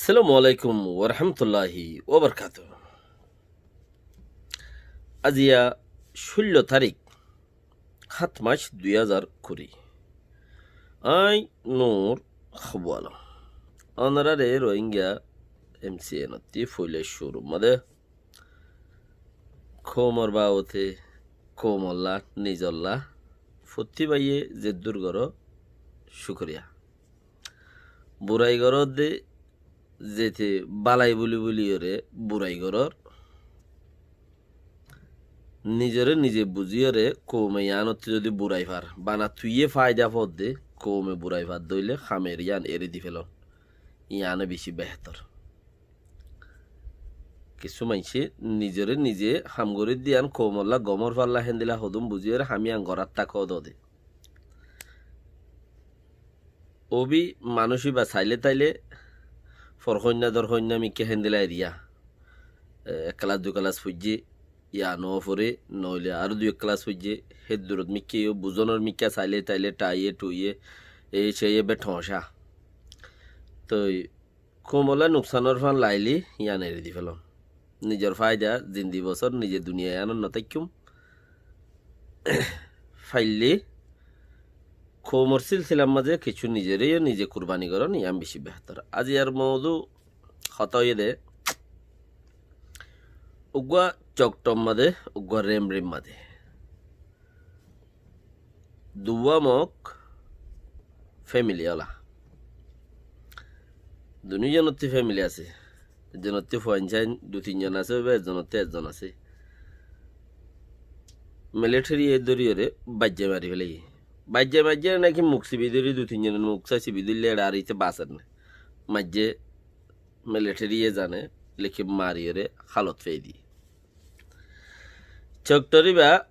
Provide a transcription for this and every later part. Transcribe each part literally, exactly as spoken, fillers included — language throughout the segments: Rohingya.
Assalamu alaikum warahmatulláhi wabarakátuhu. Aziya cúllo tarík, háñt mac, dui házar kuri. Aññí Nur Habu Alom. Ónorare Rohingya M C N ottí foila cúrur mazé koumor babote, koumolla, nizolla, fottí báiye zeddúr goró cúkuriya. Burai goródde zete bálai buli buliyóre burai gorór. Nizoré nize buzíyore koume yiánottú zodi burai far, bana tuiyé faida fodde, koume burai fadde óile hamer yián eri di felon. Yiáne bicí behétor. Kissú maincé nizoré nize ham gorídde yián koumolla gomor falla héndilla hodún buzíyore ham yián gorát táko dode. Óbi manúic íba sailé tailé forhoinna dorhoinna mikká héndilla eriya. E, ek kelas dui kelas foijjé, ya no fore, noóile aró dui ek kelas foijjé, héddurot mikká yó buzónor mikká sailé tailé thaiyé thuiyé, ei seiye be thoóñca. Toi koumolla nuksanor fán lailí yián eri di felon. Nizor faida zindi bosór nize duniya yiánot no táikkúm. Faillé koumor silsilar mazé kissú nizoré yó nize kurbani gorón, yián bicí behétor. Aziyar moudu hotá óiye dé, uggúa Coktor mazé, uggúa Remrim mazé. Duwá Mok femili ola. Dunú zonottí femili asé. Ekzonottí fuain sáin dui tin zon asé, óiba ekzonottí ekzon asé. Militariye dóriyore baijja mari félaiye. Baijja maijja náki muk sibi dóri, dui tin zone muk sái sibi dóille eçe ar ite baser né. Maijje militariye zane, lekin mariyore halot fei diye. Coktor íba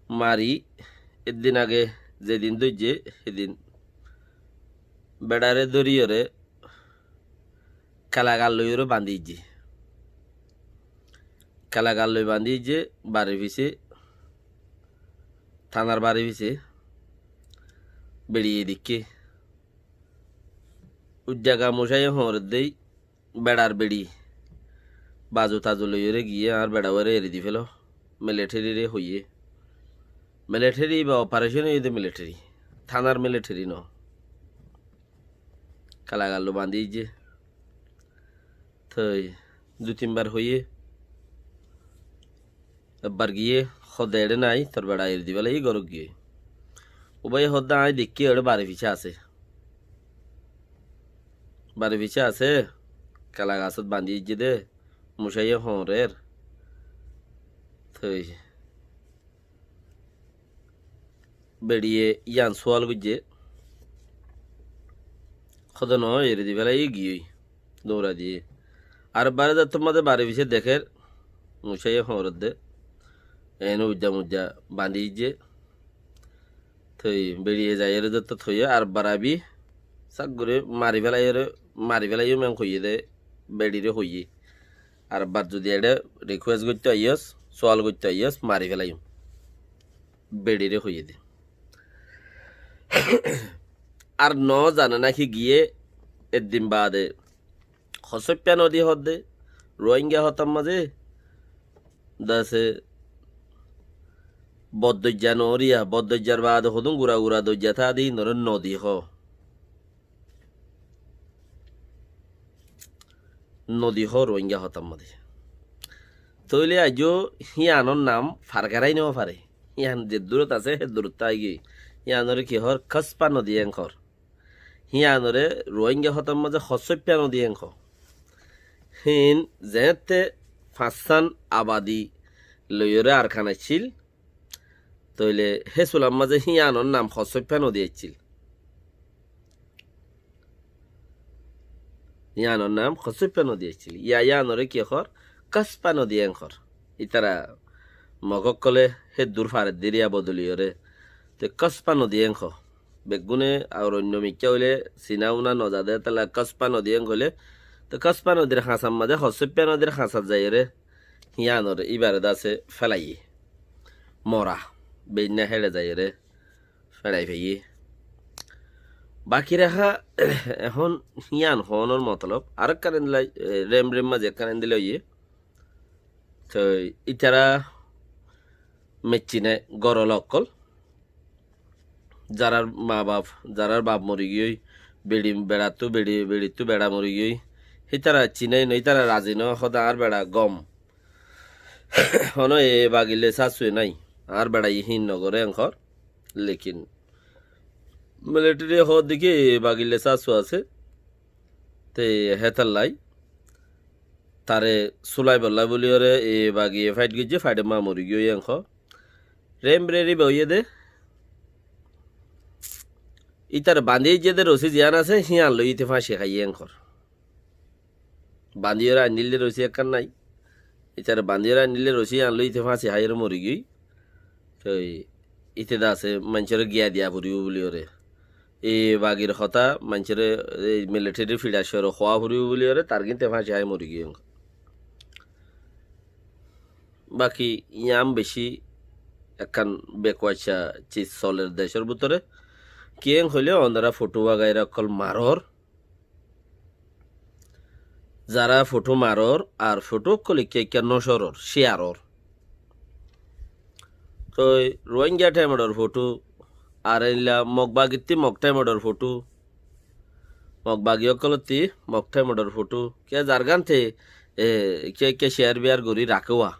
mari, eddin age zedin dóijje, hédin beçare dóriyore kelagar loiyóre bañdí aijjé. Kelagar loi bañdí aijjé, barir fisé, thanar barir fisé, beçiye deikké. Uijja ga mucáiye hoóñredde, beçar beçi bazu tazu loiyóre giyé añár beçauwáre eri di félo, militherire hoiyé. Militheri íba operecon óiye dé militheri, thanar militheri noó. Kelagar loi bañdí aijjé. Toi dui tin bar hoiyé, ebbar giyé, hoódde eçé nái, tor beça eri di félaiye górot giyé. Ubáye hoódde aññí deikkí eçé bari fisé asé. Bari fisé asé, kela gasót bañdí aijjé dé, mucáiye hoóñrer. Toi beçiye yían súal goijjé. Hoódde noó, eri di félaiye giyói, dóurai diyé. Ar ebbar zettót mazé bari fisé dekér, mucáiye hoóñredde, eéne uijja muijja bañdí aijjé. Toi beçiye zaiyóre zettót hoiyé, ar ebbar abi, sak gorí mari félaiyóre, mari félaiyum en hoiyé dé, beçire hoiyé. Ar ebbar zodi eçé rikues goitto aiyós, súal goitto aiyós, mari félaiyum. Beçire hoiyé dé. Ar noó zane náki giyé, eddin baade hossóippa nodi hoódde, Ruáinga hotár mazé, dase bot doijja noóriya, bot doijjar baade hodún gura gura doijja táa dé híinoré nodi hoó. Nodi hoó Ruáinga hotár mazé. Tóile aijjó híanor nam fargarái nofaré. Hían zeddúrot asé, heddúrot táigiyói. Híanoré ki hoór? Káspa nodi en hoór. Híanoré Ruáinga hotár mazé hossóippa nodi en hoó. Híin zeéñtte fañssán abadi loiyóre Arkan aiccíl, tóile hé sular mazé híanor nam hossóippa nodi aiccíl. Híanor nam hossóippa nodi aiccíl. Yá, yíanoré ki hoór? Káspa nodi en hoór. Ítara Mog ókkolé héddúr fareddíriya bodoliyóre. Te káspa nodi en hoó. Beggúne ar oinno mikká óile siná-uná nozade, hétolla káspa nodi en hoilé, te káspa nodir hañsar mazé hossóippa nodir hañsat zaiyóre híanor íbaré dase félaiyé. Mora, beinna héçe zaiyóre féçai feiyé. Baki raká ehón híyan hoónor motolob arekkán endilla, e, rem rem mazé ekkán endilla óiye. Toi ítara meccinai gorola ókkol, zarár mabaf, zarár baf morigiyói, beçi beçattú beçi, beçittú beça morigiyói, hítara cinai no, hítara razi no, hoódde añár beça gom. Hono e bagille sassuye nái, añár beça ye híin nogoré enkor. Lekin militeri hoódde ki e bagille sassu asé, te hétallai tare sulaibolla buliyóre e bagiye fait goijjé, faite ma morigiyói enkor. Rem reri boiyé de. Ítare bandí aijjé de rosi ziyán asé, híyan loi íte fáñci háiye enkor. Bandíyore ainníl de rosi ekkán nái. Ítare bandíyore ainníl de rosi híyan loi íte fáñci háiyore morigiyói. Toi íte de asé maincóre giya diya foribó buliyóre. E bagir hotá maincóre, e militerir fiçar córe hoá foribó buliyóre tar gín te fáñci hái morigiyói enkor. Baki yián bicí ekkán bekuaccá ciz soler decór bútore. Kiyén hoilé onora fothú bagaira ókkol maror. Zará fothú maror ar fothú ókkol ekká ekká nocoror, ciyaror. Toi Ruáingga thaimoror fothú, ar eilla Mog bagittí Mog thaimoror fothú, Mog bagi ókkolottí Mog thaimoror fothú, kiyá zargán te, e, ekká ekká ciyar biyar gorí rakéwa.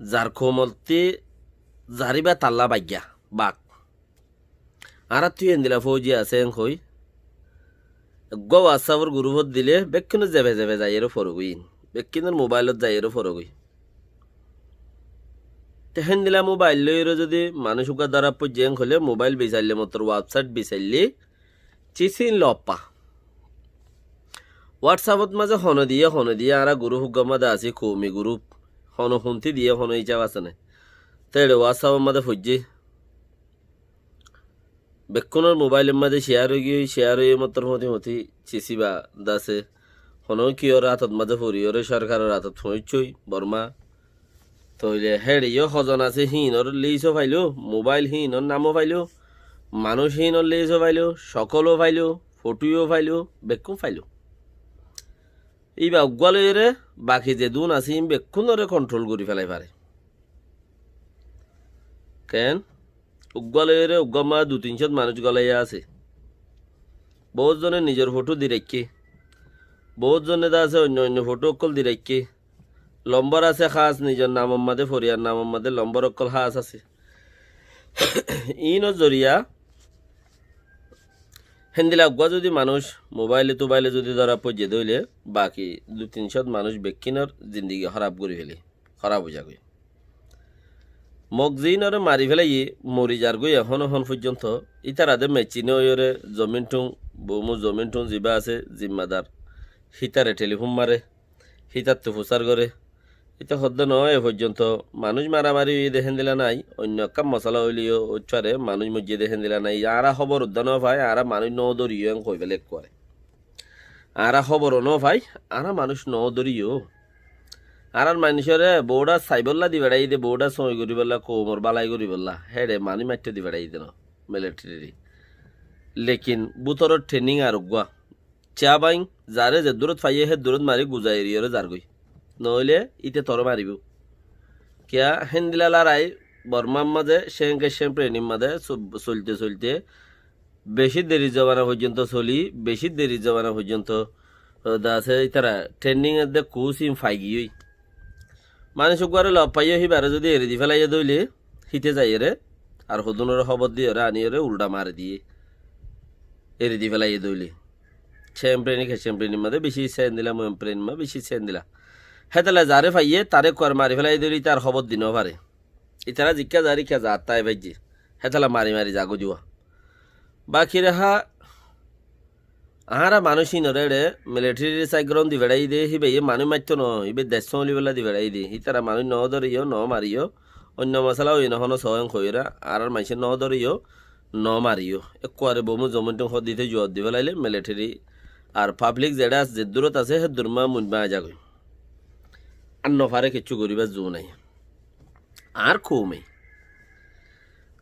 Zar koumottí zar íba talla baigga, bak. Añárattú endilla fóuji asé en hoi. Eggúa WhatsApp-or gurúfot dilé bekkúne zebe zebe zaiyóre forogói. Bekkúnor mobailot zaiyóre forogói. Te héndilla mobail loiyóre zodi manúic uggúa dóra foijjé en hoilé mobail bisaille motor website bisaille cisín loppa. WhatsApp-ot mazé hone diyé, hone diyé, añára gurúp uggúa mazé así, koumi gurúp. Hone huntí diyé, hone hísab asé né. Te eçé WhatsApp-or mazé foijjé. Bekkúnor mobailor mazé ciyar óigiyoi, ciyar óiye motor foti foti cisíba dase. Hone kiyór atot mazé foriyóre sorkaror atot foóñiccói Borma. Tóile héçe yó hozon asé, híinor lis ó failó, mobail híinor nam ó failó, manúic híinor lis ó failó, cokól ó failó, fothú yó failó, bekkún failó. Íba uggúa loiyóre baki zedún asé, ín bekkúnoré kontrol gorí félai fare. Keén? Uggúa loiyóre uggúa mazé dui tin cót manúic gólaiya asé. Boóut zone nizor fothú di raikké. Boóut zone de asé oinno oinno fothú ókkol di raikké. Lombor asé hás, nizor namor mazé, foriyar namor mazé lombor ókkol hás asé. Iínor zoriya héndilla uggúa zodi manúic mobaile tobaile zodi dóra foijjé dé óile, baki dui tin cót manúic bekkúnor zindigi hóraf gorí félé, hóraf ói zagói. Mog ziínoré mari félaiye, mori zargói ehón ehón foijjonto, ítara de mecine óiyore zomín thún, boumú zomín thún zibá asé zimmadar, hítare thelifún mare, hítattu fusár goré. Íte hoddé noó, e foijjonto manúic maramari óiye dé héndilla nái, oinno ekkán mosala óileyo óit fare, manúic moijjé dé héndilla nái. Añára hóbor uddá noó fai, añára manúic noó dóriyo, en hoi félai ekkuare. Añára hóbor noó fai, añára manúic noó dóriyo. Añárar maincóre bouçá saibólla di beçáiye dé, bouçá sóoi goríbolla, koumor bálai goríbolla, héçe manúic maitto di beçáiye dé noó, militeriri. Lekin bútoror thening ar uggúa. Cá báin, zaré zeddúrot faiyé, héddúrot mari guzai eriyóre zargói. Noóile íte toré maribóu. Kiyá héndilla larai Bormar mazé, cénke cénprenir mazé, so-, soilte soilte, bicí deri zobana foijjonto soli, bicí deri zobana foijjonto, o, de asé, ítara thening edde kuúsin faigiyói. Manúic uggúare lof faiyó, híbare zodi eri di félaiye dé óile, híte zaiyóre, ar hodúnoré hóbor diyóre, aniyóre uldha mari diyé. Eri di félaiye dé óile. Cénpreni ke cénprenir mazé bicí séndilla, moémprenir mazé bicí séndilla. Hétolla zaré faiyé, taré ekkuare mari félaiye dé óile, íte ar hóbor di noó fare. Ítara zikká zar, ikká zar tái faijjé. Hétolla mari mari zagói diwa. Baki raká añára manúic híinoré eçé militerir sáiggorom di beçáiye dé, híbaye manúic maitto noó, híbaye dec sómolibolla di beçáiye dé. Hítara manúic noó dóriyo, noó mariyo. Oinno mosala óiye noó, honó soóen hoiyóre, añárar maincé noó dóriyo, noó mariyo. Ekkuare boumú zomín thún hoddíte juwab di félaile militeri ar pablik zeçé as-, zeddúrot asé, héddúr mazé muic báñgi zagói. Ar nofare kiccú goríbar zu nái. Añár koume.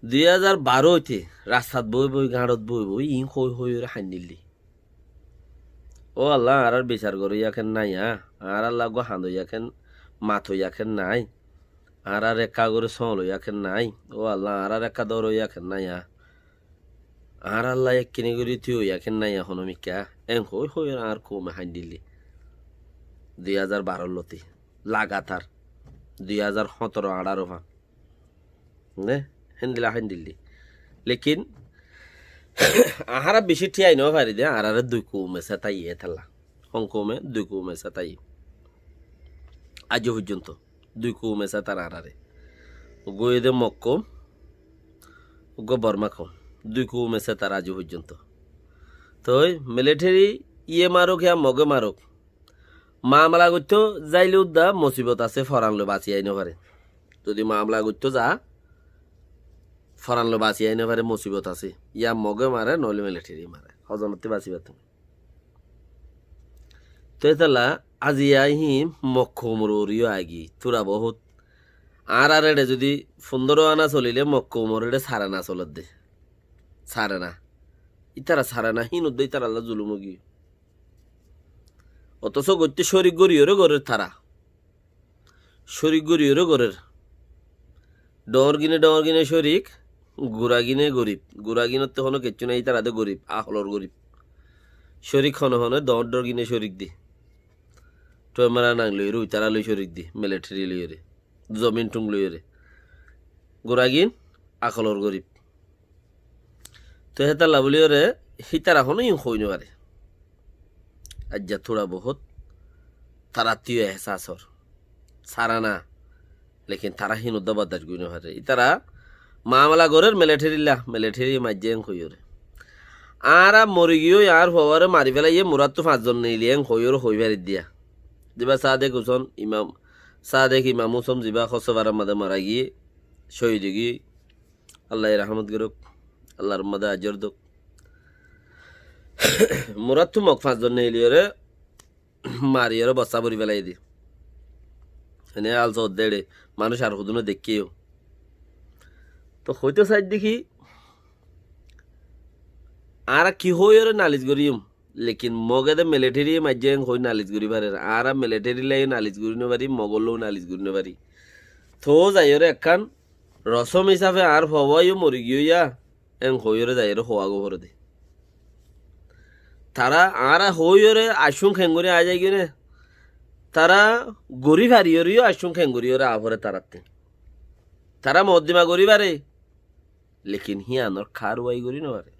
Dui házar baró óite rastat boi boi, gañçot boi boi, iín hoi hoiyóre haindílli. Ó Allah, añárár bisar goróiya ken nái, añárálla eggúa handoiya ken, matoiya ken nái, añárár ekká gorí sóloiya ken nái, ó Allah, añárár ekká dóroiya ken nái, añárálla ekkiní gorí tíyoiya ken nái, honó mikká, en hoi hoiyóre añár koume haindílli. Dui házar baró lóti lagatar dui házar hóñtoro añçáro fan. Ne, héndilla héndilli. Lekin añára bicí thíyai nofarí de, añáráre dui koume sétaiye hétalla. Hon koume? Dui koume sétaiye. Aijjó foijjonto dui koume sétar añáráre. Uggúa óiye de Mog koum, uggúa Borma koum. Dui koume sétar aijjó foijjonto. Toi militeri iye maruk ya Moge maruk, mamela goittó zaile uddá mosibot asé, foran loi basi ai nofare. Zodi mamela goittó za, foran loi basi ai nofare, mosibot asé. Ya Moge mare, noile militeri mare. Hozonottí basiba tumi. Toi étalla aziya híin Mog koumor uore yó aigiyói, tura bohút. Añárar eçe zodi fundoro ana solile Mog koumor eçe sarana soledde. Sarana. Ítara sarana, híin uddá ítaralla zulum óigiyói. Otoso goittó córik goríyoré gorér tara. Córik goríyoré gorér. Dhoóñr gine dhoóñr gine córik, gura gine gorib. Gura ginottú honó kessú nái, ítara de gorib, aholor gorib. Córik hone hone dhoóñr dhoóñr gine córik di. Toi mara nang loiyóre uitara loi córik di, militeri loiyóre, zomin thung loiyóre. Gura gin aholor gorib. Toi hétalla bóliyoré hítara honó iín hoi nofare. Aijja tura bohút tarattú ehsas ór. Sarana. Lekin tara híin uddá bordac gorí nofare. Ítara mamela gorér militerilla, militeri maijjé en hoiyóre. Añára morigiyói, añár fuaware mari félaiye, murattú fañszon neili en hoiyóre hoi fariddiya. Ziba Sadek Husen, Imam, Sadek Imam Husen ziba Hóssofarar mazé mara giyé, cóhid óigiyé. Allaye rahmot gorók, Allar mazé ajor douk. Murattú Mog fañszon neiliyoré mariyóre bossa bori félai di. Ene also deçe manúic ar hodún deikké yó. Toi hoitó saidde ki, añára ki hoiyóre nalis goríyum, lekin Moge de militeri maijjé en hoi nalis gorí farer. Añára militerilla yó nalis gorí nofari, Mogolla yó nalis gorí nofari. Toi zaiyóre ekkán rosom hísafe añár fuawa yó morigiyói ya, en hoiyóre zaiyóre hoówa gó forede. Tara añára hoiyóre aiccúm keéngorí aái zaigiyói né? Tara gorí fariyóre yó aiccúm keéngoríyoré aá fore tarattú. Tara moddima gorí fare, lekin híanor karuwai gorí nofare.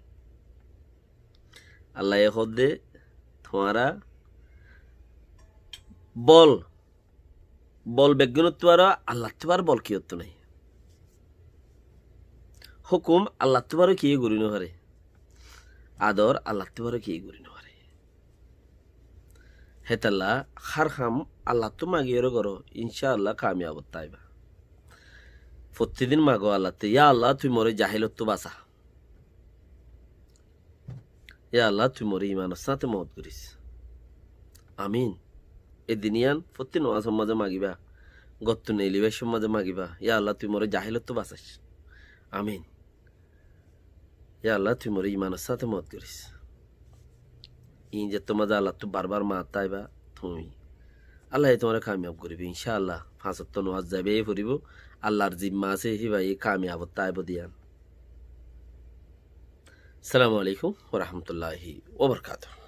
Allaye hoódde, tuáñra bol Bol beggúnottú baró, Allattú baró bol kiyottú nái. Hókum Allattú baró kiyé gorí nofare. Ador Allattú baró kiyé gorí nofare. Hétalla hár ham Allattú magiyóre goró, incá Allah kamiyabottú aiba. Fottí din mago Allattú, ya Allah, tui moré jahilottú basa. Ya Allah, tui moré imanor sáñte moot goris. Amin. E din yián fottí nomásor mazé magiba, gottú neilibáccor mazé magiba. Ya Allah, tui moré jahilottú basais. Amin. Ya Allah, tui moré imanor sáñte moot goris. Iín zettór mazé Allattú barbar maátta aiba tui, Allaye tuáñre kamiyab goribo, incá Allah. Fañs ottó nomás zaiba foribo, Allar zimma asé, híba kamiyabot aibo diyan. Assalamu alaikum wa rahmatullahi wa barakatuhu.